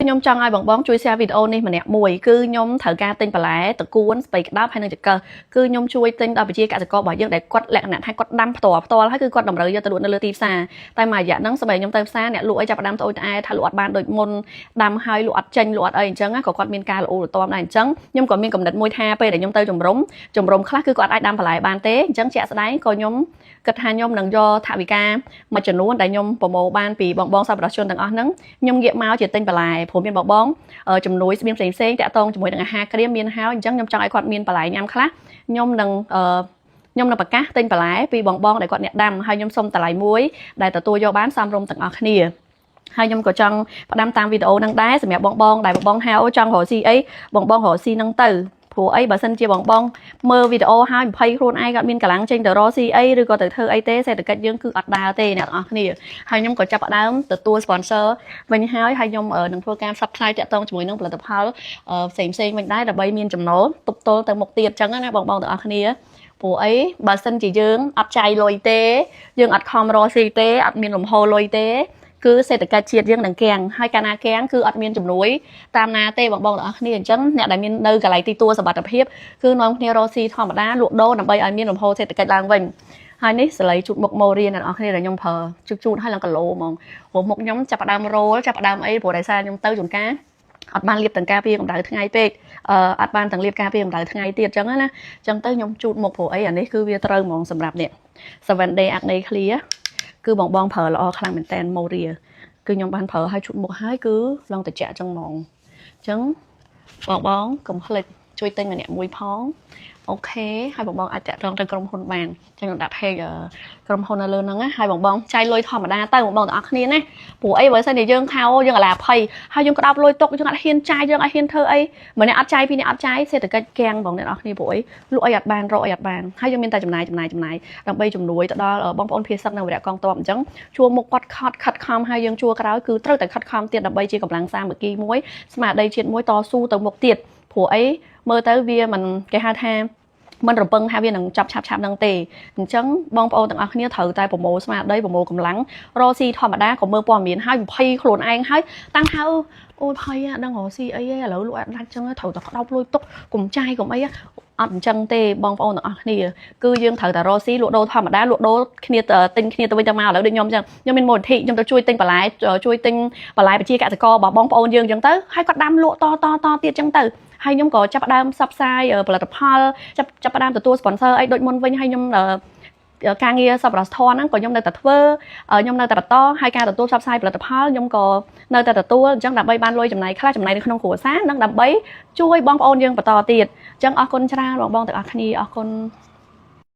ខ្ញុំចង់ឲ្យបងបងជួយ share វីដេអូនេះម្នាក់មួយគឺខ្ញុំត្រូវការទិញបន្លែត្រកួនស្ពៃក្តោបហើយនិងចង្កឹះគឺខ្ញុំជួយទិញដល់ប្រជាកសិកររបស់យើងដែលគាត់លក្ខណៈថាគាត់ដាំផ្ទាល់ផ្ទាល់ហើយគឺគាត់តម្រូវយកទៅលក់នៅលើទីផ្សារតែមួយរយៈហ្នឹងសម្រាប់ខ្ញុំទៅផ្សារអ្នកលក់អីចាប់ផ្ដើមត្អូញត្អែថាលក់អត់បានដូចមុនដាំហើយលក់អត់ចេញលក់អត់អីអញ្ចឹងក៏គាត់មានការល្អលទាំដែរអញ្ចឹងខ្ញុំក៏មានកំណត់មួយថាពេលដែលខ្ញុំទៅជំរុំជំរុំខ្លះគឺគាត់អាចដាំបន្លែបានទេអញ្ចឹងជាក់ស្ដែងក៏ខ្ញុំគិតថាខ្ញុំនឹងយកថវិកាមួយចំនួនដែលខ្ញុំប្រមូលបានពីបងបងសប្បុរសជនទាំងអស់ហ្នឹងខ្ញុំងាកមកជាទិញបន្លែព្រោះមានបងបងជំនួយស្បៀងផ្សេងផ្សេងតាក់ទងជាមួយនឹងអាហារក្រៀមមានហើយអញ្ចឹងខ្ញុំចង់ឲ្យគាត់មានបន្លែញ៉ាំខ្លះខ្ញុំនឹងប្រកាសទិញបន្លែពីបងបងដែលគាត់អ្នកដាំហើយខ្ញុំសុំតម្លៃមួយដែលទទួលយកបានសមរម្យទាំងអស់គ្នាហើយខ្ញុំក៏ចង់ផ្ដាំតាមវីដេអូហ្នឹងដែរសម្រាប់បងបងដែលបងបងហៅចង់រកស៊ីអីបងបងរកស៊ីហ្នឹងទៅព្រោះអីបើសិនជាបងបងមើលវីដេអូហើយ20ខ្លួនឯងក៏មានកម្លាំងចេញទៅរកស៊ីអីឬក៏ទៅធ្វើអីទេសេដ្ឋកិច្ចយើងគឺអត់ដើរទេអ្នកទាំងអស់គ្នាហើយខ្ញុំក៏ចាប់ផ្ដើមទទួល sponsor វិញហើយហើយខ្ញុំនឹងធ្វើការផ្សព្វផ្សាយតាក់ទងជាមួយនឹងផលិតផលផ្សេងផ្សេងវិញដែរដើម្បីមានចំណូលទប់ទល់ទៅមុខទៀតអញ្ចឹងណាបងបងទាំងអស់គ្នាព្រោះអីបើសិនជាយើងអត់ចាយលុយទេយើងអត់ខំរកស៊ីទេអត់មានលំហូរលុយទេគឺសេដ្ឋកិច្ចជាតិយើងនឹងគាំងហើយកាលណាគាំងគឺអត់មានជំនួយតាមណាទេបងបងទាំងអស់គ្នាអញ្ចឹងអ្នកដែលមាននៅកន្លែងទីទួលសុវត្ថិភាពគឺនាំគ្នារកស៊ីធម្មតាលក់ដូរដើម្បីឲ្យមានលំហូរសេដ្ឋកិច្ចឡើងវិញហើយនេះសលៃជូតមុខម៉ូរៀនអ្នកនរគ្នាដែលខ្ញុំប្រើជូតជូតឲ្យឡើងគីឡូហ្មងព្រោះមុខខ្ញុំចាប់ផ្ដើមរោលចាប់ផ្ដើមអីព្រោះដោយសារខ្ញុំទៅជួនកាលអត់បានលាបទាំងការពារកម្ដៅថ្ងៃពេកអឺអត់បានទាំងលាបការពារកម្ដៅថ្ងៃទៀតអញ្ចឹងណាអញ្ចឹងទៅខ្ញុំជូតមុខព្រោះអីអានេះគឺវាត្រូវហ្មងសម្រាប់នេះ 7 day acne clear គឺបងបងប្រើល្អខ្លាំងមែនតើម៉ូរីគឺខ្ញុំបានប្រើឲ្យជូតមុខហើយគឺឡើងត្រជាក់ចឹងហ្មងអញ្ចឹងបងបងកុំភ្លេចជួយទិញម្នាក់មួយផង OK ហើយបងបងអាចតាក់ទងទៅក្រុមហ៊ុនបានចឹងខ្ញុំដាក់ page ក្រុមហ៊ុននៅលើហ្នឹងណាហើយបងបងចាយលុយធម្មតាទៅបងបងទាំងអស់គ្នាណាព្រោះអីបើសិនជាយើងខោយើងអាឡាភ័យហើយយើងក្តោបលុយទុកយើងអត់ហ៊ានចាយយើងអត់ហ៊ានធ្វើអីម្នាក់អត់ចាយពីរនាក់អត់ចាយសេដ្ឋកិច្ចគាំងបងអ្នកនរគ្នាព្រោះអីលក់អីអត់បានរកអីអត់បានហើយយើងមានតែចំណាយចំណាយចំណាយដើម្បីជំនួយទៅដល់បងប្អូនភៀសសឹកនៅវរៈកងទ័ពអញ្ចឹងជួមុខគាត់ខត់ខិតខំហើយយើងជួក្រោយគឺត្រូវតែខិតខំទៀតដើម្បីជាកម្លាំងសាមគ្គីមួយស្មារតីជាតិមួយតស៊ូទៅមុខទៀតព្រោះអីមើលទៅវាមិនគេហៅថាមិនរំពឹងថាវានឹងចាប់ឆាប់ឆាប់នឹងទេអញ្ចឹងបងប្អូនទាំងអស់គ្នាត្រូវតែប្រមូលស្មារតីប្រមូលកម្លាំងរកស៊ីធម្មតាក៏មើលព័ត៌មានហើយភ័យខ្លួនឯងហើយតាំងហៅអូយភ័យអត់ដឹងរកស៊ីអីទេឥឡូវលក់អត់ដាច់ចឹងត្រូវតែក្តោបលុយទុកកុំចាយកុំអីអត់អញ្ចឹងទេបងប្អូនទាំងអស់គ្នាគឺយើងត្រូវតែរកស៊ីលក់ដូរធម្មតាលក់ដូរគ្នាទិញគ្នាទៅវិញទៅមកឥឡូវដូចខ្ញុំអញ្ចឹងខ្ញុំមានមូលនិធិខ្ញុំទៅជួយទិញបន្លែជួយទិញបន្លែប្រជាកសិកររបស់បងប្អូនយើងអញ្ចឹងទៅហើយគាត់ដាំលក់តតតទៀតអញ្ចឹងទៅហើយខ្ញុំក៏ចាប់ផ្ដើមផ្សព្វផ្សាយផលិតផលចាប់ផ្ដើមទទួល sponsor អីដូចមុនវិញហើយខ្ញុំការងារសប្បុរសធម៌ហ្នឹងក៏ខ្ញុំនៅតែធ្វើខ្ញុំនៅតែបន្តហើយការទទួលផ្សព្វផ្សាយផលិតផលខ្ញុំក៏នៅតែទទួលអញ្ចឹងដើម្បីបានលុយចំណាយខ្លះចំណាយនៅក្នុងគ្រួសារនិងដើម្បីជួយបងប្អូនយើងបន្តទៀតអញ្ចឹងអរគុណច្រើនបងបងទាំងអស់គ្នាអរគុណ។